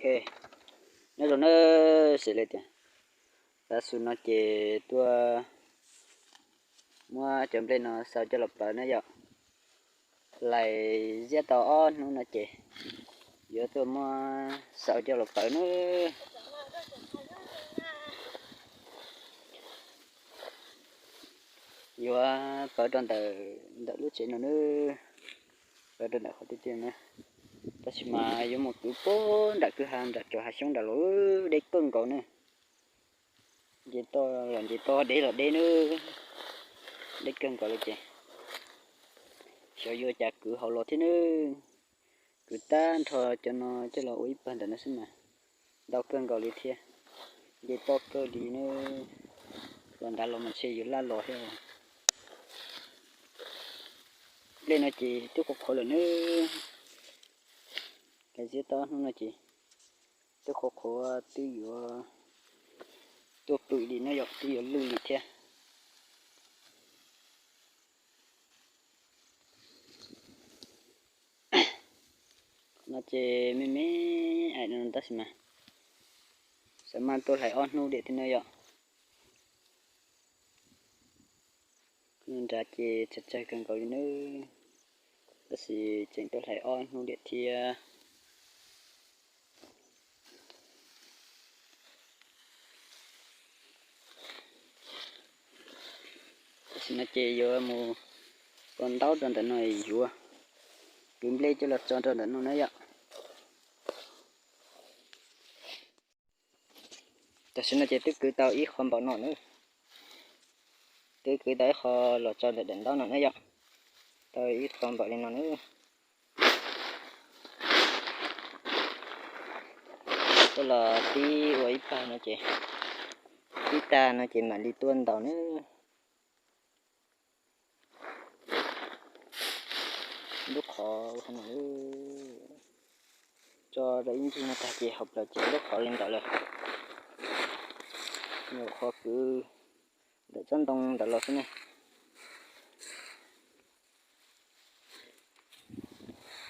Ok, nyob zoo na, xws li tias tav su no ces tuaj muab cov nplej no xaws coj los plawv na yom. Hlais ziab tau ob hnub no ces yuav tuaj muab xaws coj los plawv na. Yuav plawv rau ntawm, ntawm lub tsev no na, plawv rau ntawm qhov tiaj tiaj na. Tab sis mas yuav mus kwv puag nram kwj ha nram cov hav xyoob nram los, deb kawg nkaus na. Nce toj los nce toj, deb los deb na, deb kawg nkaus li ces xyov yuav cas kwv hauv los thiab na. Kwv tag nrho cov no coj los ua ib pawg ntawm no xwb mas ntau kawg nkaus li thiab. Nce toj kawg li na, los nrad los mas ntshe yuav laj los thiab. Nplej no ces twb qhuav qhuav lawm na, hlais ziab tau ob hnub no ces twb qhuav qhuav twb yuav tuaj pwm li na yom, twb yuav lwj li thiab. No ces me me ais no tab sis mas xav maj tuaj hlais ob hnub diam thiab na yom. Nrad ces tsawg tsawg kawg nkaus li nawb, tab sis tseem tuaj hlais ob hnub diam thiab. Tam sim no ces yuav mus tua ntaub rau ntawm no yuav kwv nplej coj los tso rau ntawm no na yom. Tam sim no ces twb kwv tau ib qho npaum no na, twb kwv tau ib qho los tso ntawm daim ntaub no na yom, tau ib qho npaum li no na. Coj los tib ua ib pawg no ces, tib tag no ces mam li tuaj ntaus na. Lub qhov no, tso rau ib ncig no tag ces hauv plaws ces lub qhov li ntawd lawm. Nyuam qhuav kwv ntawm tsob ntoo ntawd los xwb ne.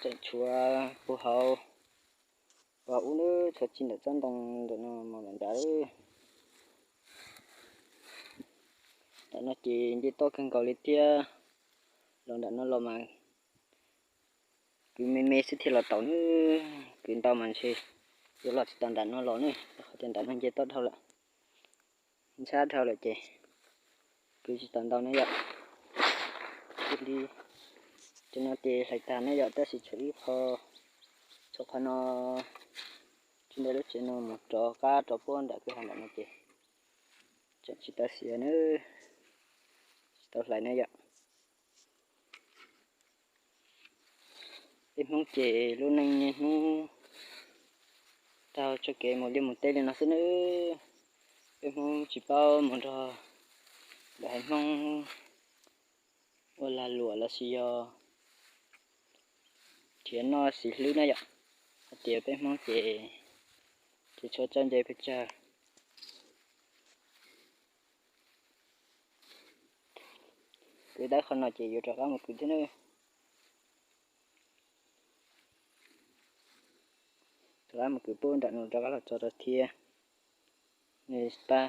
Tseem tshuav puag hauv ub na, tshuav txij ntawm tsob ntoo ntawm no mus nram nrad. Nram no ces nce toj kawg nkaus li thiab. Los nram no los mas kwv me me xwb thiaj los tau na, kwv ntau mas ntshe yuav los tsis tau nram no los ne, rau qhov tias nram no nce toj dhau lawm, ntshab dhau lawm ces kwv tsis tau ntau na yom. Cia li, cov no ces hlais tag na yom, tab sis tshuav ib qho, tshuav qhov no, tsis ntawm lub tsev no mus rov qab rau puag nram kwj ha nram no ces tseem tsis tau xiav na, tsis tau hlais na yom. Peb Hmoob ces lub neej niaj hnub taug txoj kev mus liaj mus teb li no xwb nawb. Peb Hmoob tsis paub mus nrog lwm haiv Hmoob ua lag luam los sis yog nrhiav noj siv hlwb na yom. Hais tias peb Hmoob ces tsis tshua txawj ntse pes tsawg. Kwv tau qhov no ces yuav rov qab mus kwv thiab nawb. Rov qab mus kwv puag nram no rov qab los tso rau thiab. Nej pab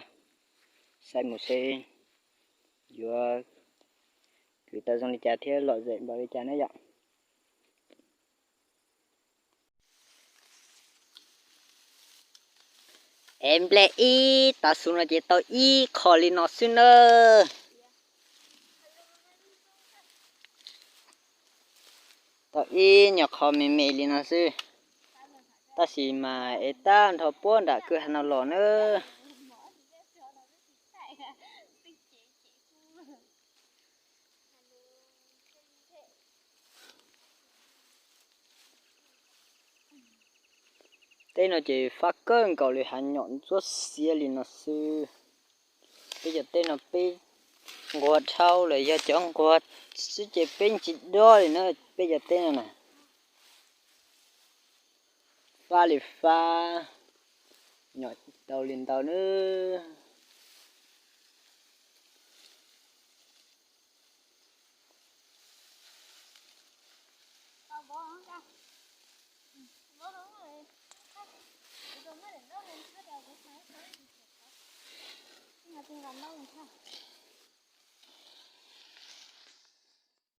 saib mus seb yuav kwv tau zoo li cas thiab lom zem npaum li cas na yom. Es nplej ib tav su no ces tau ib qho li no xwb nawb. Tau ib nyuag qho me me li no xwb, tab sis mas es tag nrho puag nram kwj ha no los nawb. Teb no ces fab kawg nkaus li, hav nyom ntsuab xiab li no xwb. Peb cov teb no peb nquag dhau lawm, yog cov nquag xwb ces peb ntsis dob li na, peb cov teb no na. Fab li fab, nyom tau li ntau nawb. Nqa noj thaj.